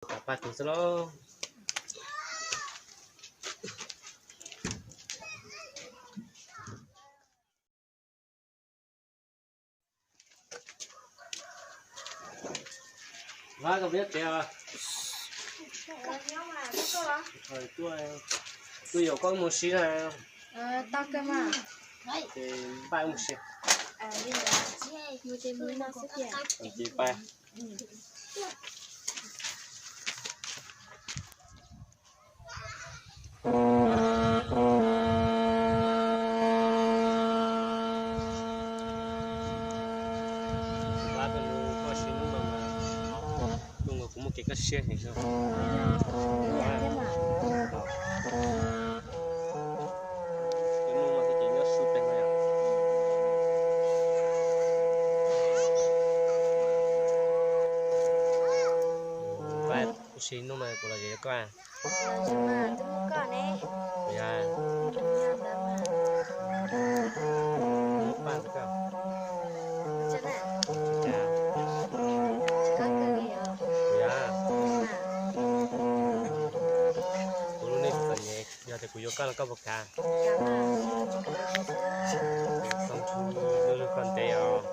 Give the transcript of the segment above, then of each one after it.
Pab tus xwb lauj. Vab, koj puas nyob tsev os? Tuaj, tuaj yaum koj mus si na. Ces npaj mus si. Ces pab. Vab, koj mus koj si hnub no mas, hnub no kuv muaj kev kaj siab heev. Hnub no ces nyob su pem no yom. Vab, sim hnub no kuv los zem koj. Yog, muab paj rau koj. Yog, kuv lub neej txom nyem, yog tias kuv yuav koj los koj puas kam? Tau, lwj lwj koj ntev os.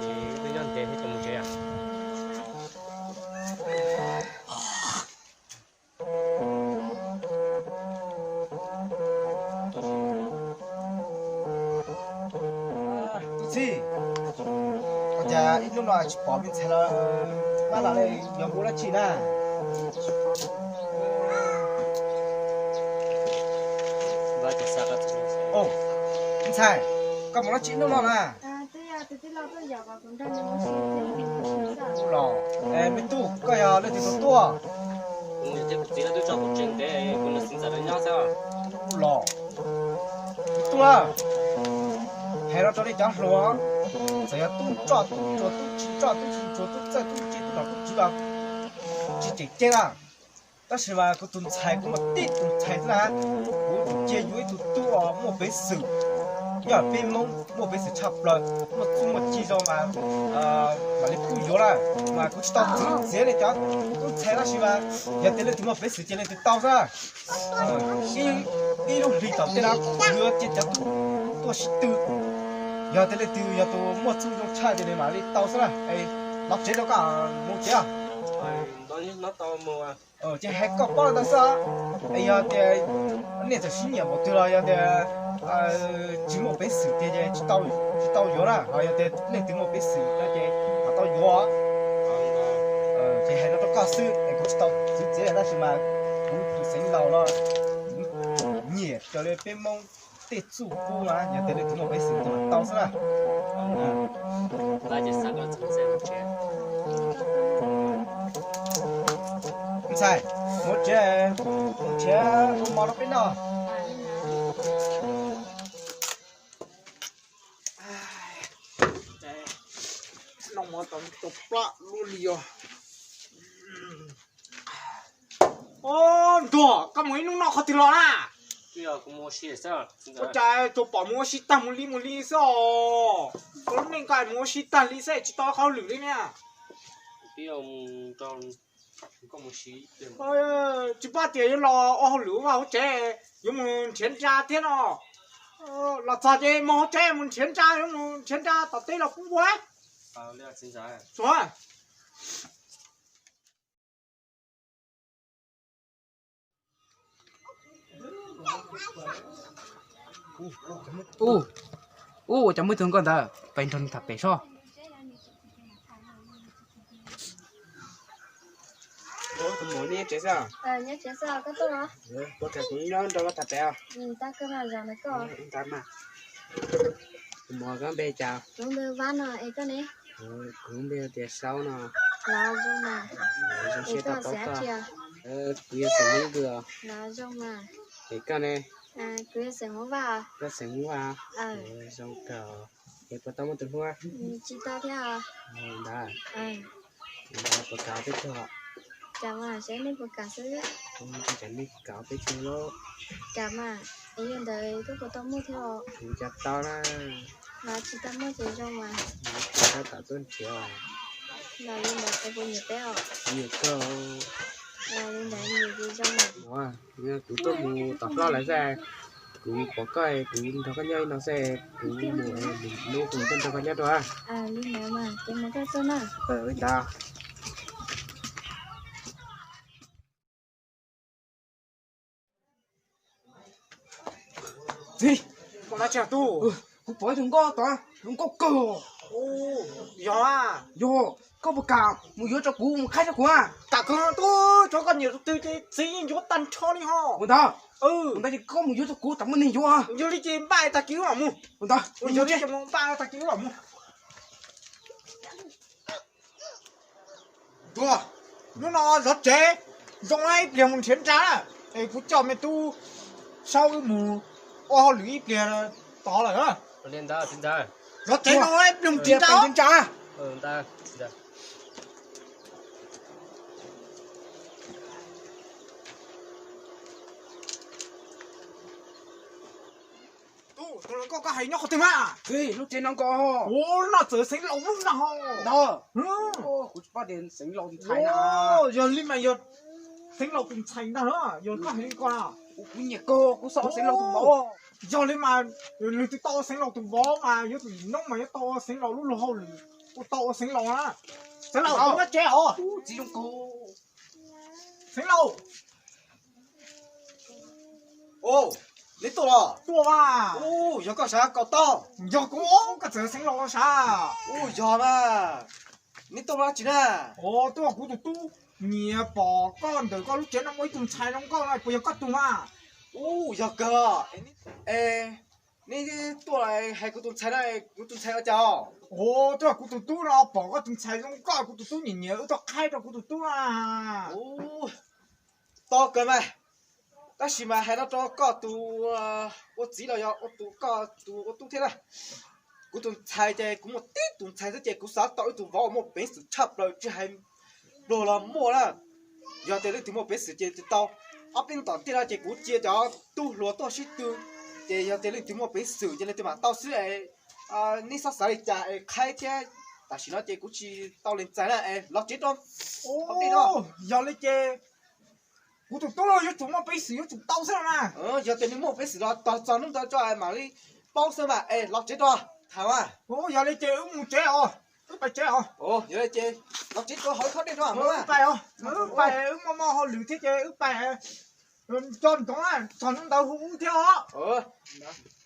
Ces wb twb nyob ntev thiab, ces mus tsev os. Tub txib, ua cas ib hnub no tsis pom me ntxhais los, Vab los li, yuav mus dab tsi na? Ntxhais, koj mus dab tsi hnub no na? Los, me tub, koj yog leej twg tus tuaj? Los, tub na, hais rau nej cov hluas, txawm yog tub roj tub ntsuag, tub tsis roj tub tsis ntsuag, tub txawj tub ntse, tub nom tub tswv los tsis tseem ceeb na. Tab sis mas kuv tus ntxhais kuv muaj tib tug ntxhais xwb na, kuv cia yuav ib tug tub uas muaj peev xwm, yog peb Hmoob muaj peev xwm tshaj plaws, muaj txuj muaj ci zoo mas, mam li kuj yuav na. Mas kuv tsis tau txwv txiav nej cov tub ntxhais, tab sis mas yog tias leej twg muaj peev xwm ces leej twg tau xwb. Ib lub hlis tom ntej no kuv yuav cia cov tub tuaj sib tw, yog tias leej twg yog tus muaj txuj zoo tshaj ces nws mam li tau xwb na. Los tsev rau koj mus tsev os. Ces hais koj paub li ntawd xwb. Es yog tias nej txawm sib nyiam npaum twg los yog tias tsis muaj peev xwm tiag ces tsis tau yuav na, ho yog tias leej twg muaj peev xwm no ces ho tau yuav. Ces hais no rau koj xwb es kuv tsis tau txwv txiav, tab sis mas kuv tus xeev laus no kuv nyiam raws li peb Hmoob tej txuj qub na, yog tias leej twg muaj peev xwm ces mam tau xwb na. Ntxhais, mus tsev, mus tsev, ua mov rau peb noj. Noj mov tau plab luaj li os. Ntuag, koj mus ib hnub noj qhov twg los na? Ua cas tsuas pom mus ua si tag mus li mus li xwb os. Koj lub neej koj mus ua si tag li xwb tsis tau qhov lwm li ne. Tsis paub tias yuav los ua hauj lwm ua vaj ua tsev, yuav mus nrhiav ntsa thiab no. Los txog ces mus hauv tsev mus nrhiav ntsa, yuav mus nrhiav ntsa tom teb los pub npua. Tsuav. Ub, ua cas muaj ib tug nkauj ntawd pes nrog nws tham pem sob. Tus muam, neb nyob tsev xwb? Nyob tsev xwb, koj tuaj los? Puas kam kuv nyob nrog koj tham pem os? Tus muam, koj npe cas? Kuv npe tias Saub no. Zoo siab tau paub koj. Kuv yog xeem Hmoob Vwj os. Es koj ne? Koj xeem Hmoob Vaj. Zoo kawg. Es puas tau muaj tus hlub? Ntawd, puas kam peb tug? Ntshai nej puas kam peb tug lauj? Kuv cas tau na. Tsis tau muaj tsis zoo mas. Tsis tau tuaj nrhiav. Los li ntawd puas nyiam peb os? Nyiam kawg. Los li ntawd nyiam tsis zoo mas. Kuv tuaj mus tom plaub lawm xwb, kuv pom koj kuv nrog koj nyob ib no xwb, kuv mus hnub kuv tuaj nrog koj nyob dua. Li ntawd mas kuv mus koj tuaj na. Ntawd. Txiv, koj dab tsi tub? Kuv pom ib tug nkauj tod, zoo nkauj kawg. Yog, yog, koj puas kam mus yuav rau kuv mus qhaib rau kuv? Kam kawg tub, tso koj niam tus twg ces txiv yeej yuav tag nrho li ho. Ua ntawd, ua ntawd ces koj mus yuav rau kuv, tam muaj neeg yuav. Yog li ces npaj tag kis wb mam mus. Ua ntawd, yog li ces npaj tag kis wb mam mus. Tuag, hnub no zov tsev, zoo ib pliag mus nrhiav nra, es kuv coj me tub Saub wb mus ua hauj lwm ib pliag tod lawm. Zov tsev no ib pliag mus nrhiav nra. Tub, tus hluas nkauj koj hais nyob qhov twg mas? Lub tsev no nkaus. Ua, no txawm Xeev Laus lub no. Ntag. Kuv tsis paub tias Xeev Laus tus ntxhais na. Yog li mas yog Xeev Laus tus ntxhais ntag na, yog koj hais li ko na. Kuv nyiam kawg, kuv xav ua Xeev Laus tus vauv. Yog li mas, nws twb tau ua Xeev Laus tus vauv mas yuav tsum noob mas yuav tau ua Xeev Laus lub luag hauj lwm, ua tau ua Xeev Laus na. Xeev Laus, kuv nyob tsev os. Txiv zoo kawg. Xeev Laus. Neb tuaj los? Tuaj mas. Yog koj sav Kaum Toj? Yog kuv, koj txawm Xeev Laus sav? Yog mas. Neb tuaj dab tsi na? Tuaj, kuv tus tub nyiam pom koj ntawm koj lub tsev no muaj ib tug ntxhais zoo nkauj no, puas yog koj tug mas? Yog kawg. Es neb tuaj hais kuv tus ntxhais no, kuv tus ntxhais ua cas? Tuaj, kuv tus tub no pom koj tus ntxhais zoo nkauj, kuv tus tub nyiam nyiam, wb tuaj qhaib rau kuv tus tub na. Tau kawg mas, tab sis mas hais no rau koj tus ua txiv los yog ua tus, koj tus ua tub thiab na. Kuv tus ntxhais ces kuv muaj tib tus ntxhais xwb ces kuv xav tau ib tug vauv uas muaj peev xwm tshaj plaws tsis hais pluag los muaj na. Yog tias leej twg muaj peev xwm ces tsis tau. Ob peb hnub tom ntej no ces kuv cia cov tub hluas tuaj sib tw, ces yog tias leej twg muaj peev xwm ces leej twg mam tau xwb es neb txhob xav li cas es qhaib thiab. Tam sim no ces kuv tsis tau lees txais na es los tsev rau. Yog li ces kuv tus tub yuav tsum muaj peev xwm yuav tsum tau xwb na. Yog tias nws muaj peev xwm los tos txog hnub ntawd tso mam li paub xwb mas es los tsev rau tham mas. Yog li ces wb mus tsev os, wb pais tsev os. Yog li ces los tsev rau hauv khob dej rau. Wb pais os, wb pais, wb muaj muaj hauj lwm thiab ces wb pais. Tso ntsoov txog hnub ntawd hu wb thiab os.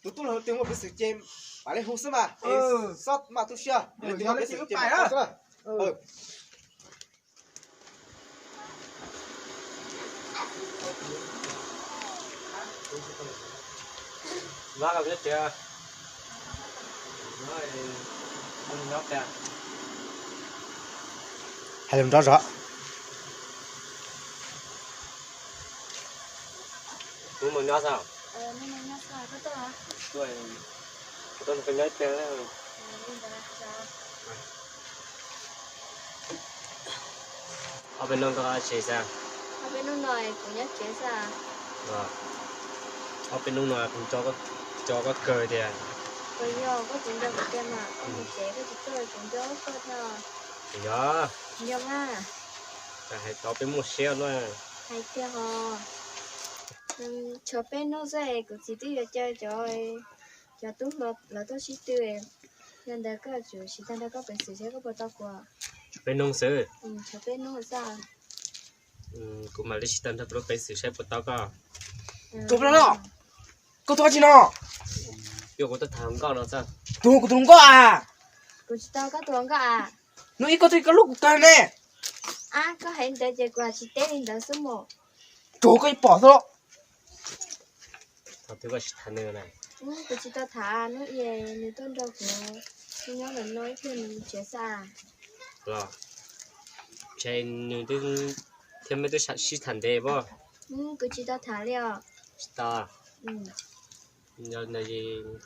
Tus tub hluas twg muaj peev xwm ces mam li hu xwb mas, txhob maj tu siab. Yog li ces wb pais os. Hais lus nrov zog. Mus nyob xwb. Tuaj nrog koj nyob ib pliag. Ob peb hnub koj tsev xwb? Ob peb hnub no kuv nyob tsev xwb. Ob peb hnub no kuv nco koj kawg tiag. Puas yog koj tsis nco kuv tiag mas koj mus tsev koj tsis tuaj kuv nco koj thiab. Yog. Yog mas. Hais tau peb muaj siab na. Hais tiag hos. Tshuav peb hnub xwb kuv txiv twb yuav caw cov, cov tub hluas lawv tuaj sib tw. Yog ntawd koj tsum siv tag nrho koj peev xwm seb koj puas tau kuv. Tshuav peb hnub xwb. Tshuav peb hnub xwb. Kuv mam li siv tag nrho kuv lub peev xwm saib puas tau koj. Tus no, koj tuaj dab tsi no? Kuv tuaj tham hluas nkauj no xwb. Tus kuv tus hluas nkauj a? Kuv tsis tau koj tus hluas nkauj a. Hnub ib koj tuaj koj hlub kuv kawg ne. Ab, koj hais ntawd ces kuv hais tsis teb li ntawd xwb mas. Tsuav koj ib pom xwb. Kuv tsis tau tham, hnub ib nws tuaj nrog kuv nyob ntawm no ib pliag nws mus tsev xwb. Los ntshe nws thiab meb twb sib tham ntev pob. Kuv tsis tau tham li os. Tsis tau. Kuv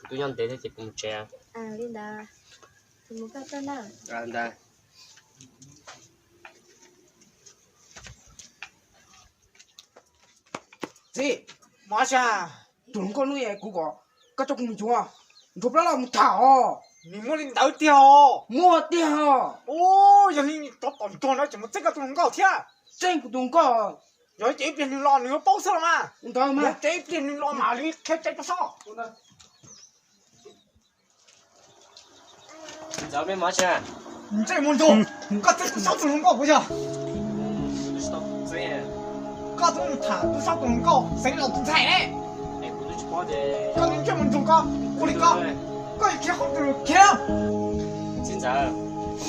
twb nyob ntev thiab ces kuv mus tsev. Li ntawd, kuv mus koj tuaj na. Ntawd. Txiv, mus ab sab, tus hluas nkauj hnub kuv kom koj coj kuv mus nchuav, nchuav plab los mus tham os. Nws muaj li ntawd tiag os. Muaj tiag os. Ub, yog li rov tom nrog no tseem mus txeeb koj tus hluas nkauj thiab. Txeeb kuv tus nkauj. Yog ces ib pliag nws los nws yuav paub xwb los mas. Ntawd mas. Ces ib pliag nws los mam li qhia tseeb rau Saub. Ntxawm, mej mus tsi? Ntsej muag ntsuag, koj txeeb tub Saub tus hluas nkauj puas yog? Koj twb mus tham tub Saub tus hluas nkauj Xeev Laus tus ntxhais ne. Koj ntsej muag ntsuag koj, ua li koj, koj yuav khiav qhov twg khiav. Txiv ntxawm,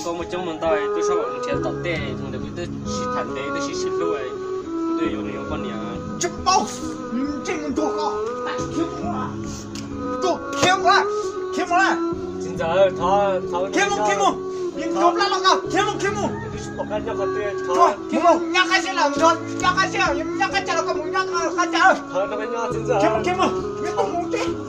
koj muaj coob muaj ntau, tub Saub nrhiav tom tej mus ntawd kuv twb sib tham ntev twb sib sib hlub, kuv twb yuav nws ua poj niam. Tsis paub, ntsej muag ntsuag koj, khiav mus, khiav mus, khiav mus. Txiv ntxawm, khiav mus, khiav mus, nws ntsuag plab los koj, khiav mus, khiav mus. Nyob qab zeb los nrog, nyob qab zeb, nyob qab zeb los koj mus nyob qab zeb. Khiav mus, khiav mus, nyob mus teb.